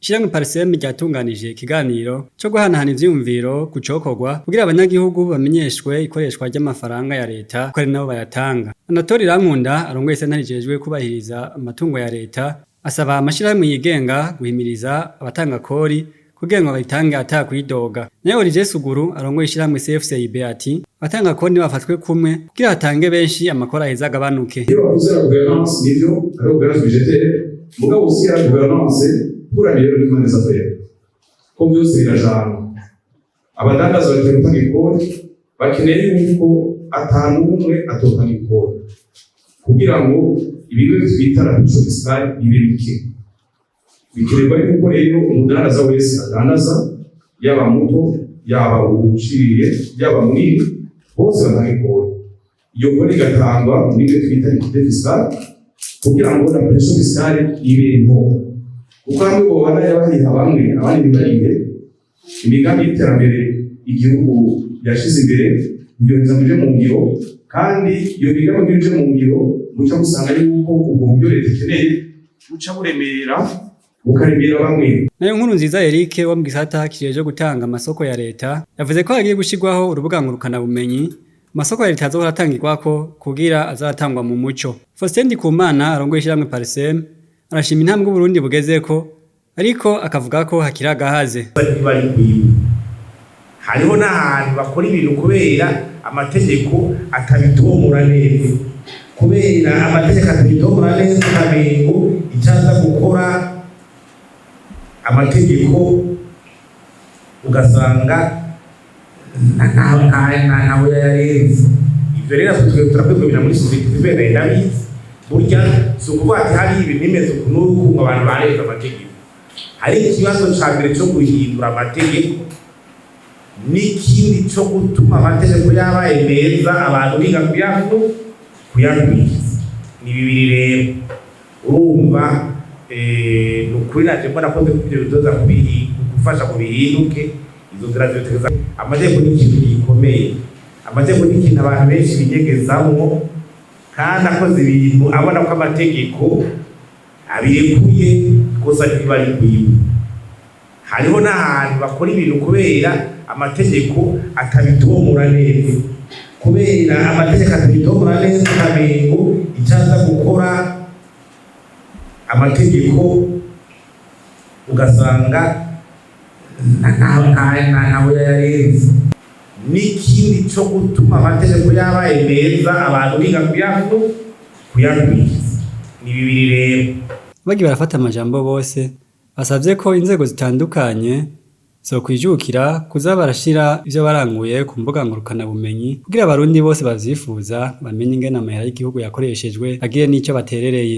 Ishirahamwe Parsem ryatunganije ikiganiro co guhanahana ivyiyumviro ku cokorwa kugira abanyagihugu bamenyeshwe ikoreshwa ry'amafaranga ya leta ko ari nabo bayatanga. Anatole Irankunda arongoye sentare ijejwe kubahiriza amatungo ya leta asaba amashirahamwe yigenga guhimiriza abatanga kori kugira ngo bayitange ata kwidoga. Nayo Olivier Suguru arongoye ishirahamwe CFCIB ati abatanga kori nibafatwe kumwe kugira hatange benshi amakori aheza agabanuke. Iyo bavuze la gouvernance, nivyo, hariho gouvernance budgétaire, mugabo aussi la gouvernance pour améliorer le climat des affaires, ko byose birajana. Abadandaza bakeneye gutanga ikori, bakeneye yuko atanumwe atotanga ikori kugira ngo ibigo twita la pression fiscale bibe bike. Bikenerwa yuko rero umudandaza wese adandaza, yaba muto, yaba uwuciriye, yaba munini, bose batanga ikori. Iyo kori igatangwa muri ibyo twita l'équité fiscale kugira ngo la pression fiscale ibe nto, kuko hamwe bobana bariha bamwe, abandi ntibarihe, imigambi y'iterambere igihugu yashize imbere ntiyoheza ngo ije mu ngiro. Kandi iyo migambi ije mu ngiro, muca musanga yuko ubwo buryo leta ikeneye buca buremera, bukaremera bamwe. Nayo Nkurunziza Eric wo mu gisata kijejwe gutanga amasoko ya leta yavuze ko hagiye gushirwaho urubuga ngurukana bumenyi amasoko ya leta azohora atangirwako kugira azaratangwa mu muco. Faustin Ndikumana arongoye ishirahamwe Parsem arashima intambwe Uburundi bugezeko, ariko akavuga ko hakiri agahaze. Bari kwiba. Hariho n'ahantu bakora ibintu kubera amategeko atabitomora neza, kubera amategeko atabitomora neza, ukamengo icyaza gukora amategeko ugasanga ntaho yayarenze. Ivyo rero twe turakwiye muri société civile. Ndabizi, burya si ukuvuga ati hari ibintu bimeze uku n'uku ngo abantu barenze amategeko. Hari ikibazo ca mbere co guhindura amategeko, n'ikindi co gutuma amategeko yabaye meza abantu biga kuyakurikiza. Ni bibiri rero. Urumva, ni ukuri naje mbona ko ivyo bizoza gufasha ngo bihinduke. Izo nzira zitegeza amategeko ni ikintu gikomeye. Amategeko ni ikintu abantu benshi binyegezamwo, kandi akoze ibintu abona ko amategeko abirekuye, ikosa ntiba rikwiwe. Hariho n'ahantu bakora ibintu kubera amategeko atabitomora neza, kubera amategeko atabitomora neza, ukamengo icyaza gukora amategeko ugasanga ntaho yayarenze. N'ikindi co gutuma amategeko yabaye meza abantu biga kuyakurikiza. Ni bibiri rero. Bagiye barafata amajambo bose basavye ko inzego zitandukanye zokwijukira kuza barashira ivyo baranguye ku mbuga ngurukana bumenyi kugira abarundi bose bavyifuza bamenye ingene amahera y'igihugu yakoreshejwe, bagire n'ico baterereye.